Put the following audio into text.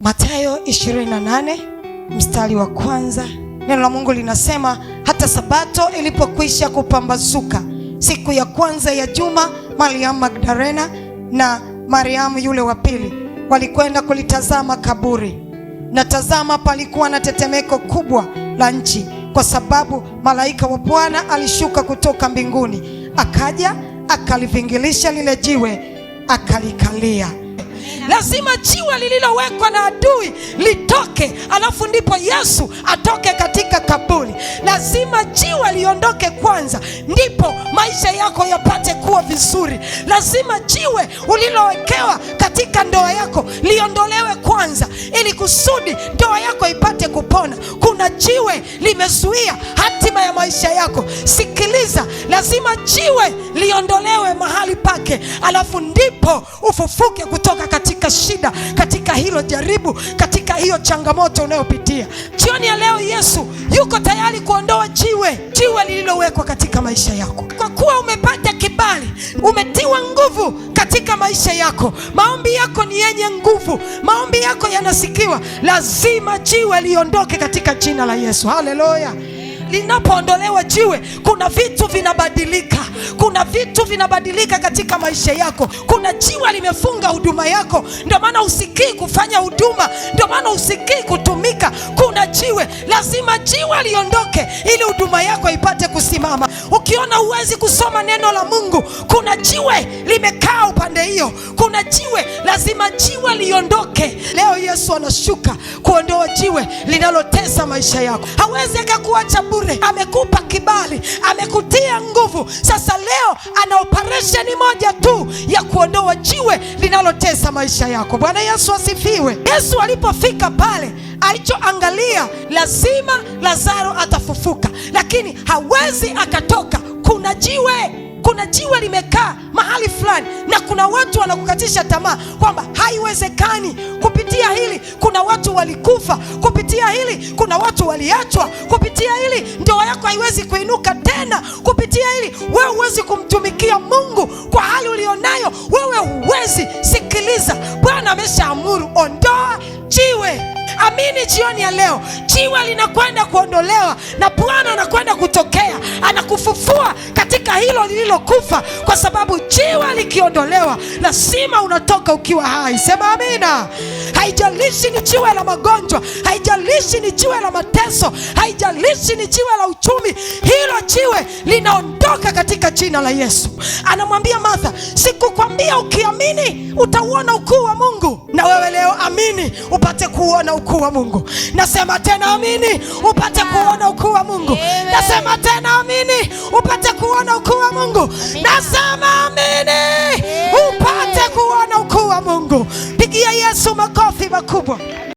Mathayo 28 mstari wa kwanza, neno la Mungu linasema, hata sabato ilipokwisha kupambazuka siku ya kwanza ya juma, Mariamu Magdalena na Mariamu yule wa pili walikwenda kulitazama kaburi. Na tazama, palikuwa na tetemeko kubwa la nchi, kwa sababu malaika wa Bwana alishuka kutoka mbinguni, akaja akalivingilisha lile jiwe, akalikalia. Lazima jiwe lililowekwa na adui litoke, alafu ndipo Yesu atoke katika kaburi. Lazima jiwe liondoke kwanza, ndipo maisha yako yapate kuwa vizuri. Lazima jiwe ulilowekewa katika ndoa yako liondolewe kwanza, ili kusudi ndoa yako ipate kupona. Kuna jiwe limezuia hatima ya maisha yako. Sikiliza, lazima jiwe liondolewe mahali pake, alafu ndipo ufufuke kutoka katika shida, katika hilo jaribu, katika hiyo changamoto unayopitia. Jioni ya leo Yesu yuko tayari kuondoa jiwe, jiwe lililowekwa katika maisha yako. Kwa kuwa umepata kibali, umetiwa nguvu katika maisha yako, maombi yako ni yenye nguvu, maombi yako yanasikiwa. Lazima jiwe liondoke katika jina la Yesu. Haleluya! Linapoondolewa jiwe, kuna vitu vinabadilika, kuna vitu vinabadilika katika maisha yako. Kuna jiwe limefunga huduma yako, ndio maana usikii kufanya huduma, ndio maana usikii kutumika. Kuna jiwe, lazima jiwe liondoke ili huduma yako ipate kusimama. Ukiona huwezi kusoma neno la Mungu, kuna jiwe limekaa upande hiyo, kuna jiwe, lazima jiwe liondoke. Leo Yesu anashuka kuondoa jiwe linalotesa maisha yako. Hawezi akakuacha bure, amekupa kibali, amekutia nguvu. Sasa leo ana operesheni moja tu ya kuondoa jiwe linalotesa maisha yako. Bwana Yesu asifiwe. Yesu alipofika pale, alichoangalia lazima Lazaro atafufuka, lakini hawezi akatoka. Kuna jiwe, kuna jiwe limekaa mahali fulani, na kuna watu wanakukatisha tamaa kwamba haiwezekani. Kupitia hili kuna watu walikufa, kupitia hili kuna watu waliachwa, kupitia hili ndoa yako haiwezi kuinuka tena, kupitia hili wewe huwezi kumtumikia Mungu kwa hali ulionayo, wewe huwezi. Sikiliza, Bwana ameshaamuru, ondoa jiwe. Amini jioni ya leo, jiwe linakwenda kuondolewa na Bwana anakwenda kutokea, anakufufua katika hilo lililokufa, kwa sababu jiwe likiondolewa lazima unatoka ukiwa hai. Sema amina. Haijalishi ni jiwe la magonjwa, haijalishi ni jiwe la mateso, haijalishi ni jiwe la uchumi, hilo jiwe linaondoka katika jina la Yesu. Anamwambia Martha, sikukwambia ukiamini utauona ukuu wa Mungu? Na wewe leo amini upate kuona ukuu wa Mungu. Nasema tena amini upate kuona ukuu wa Mungu. Nasema tena amini upate kuona ukuu wa Mungu. Nasema amini upate kuona ukuu wa Mungu. Pigia Yesu makofi makubwa.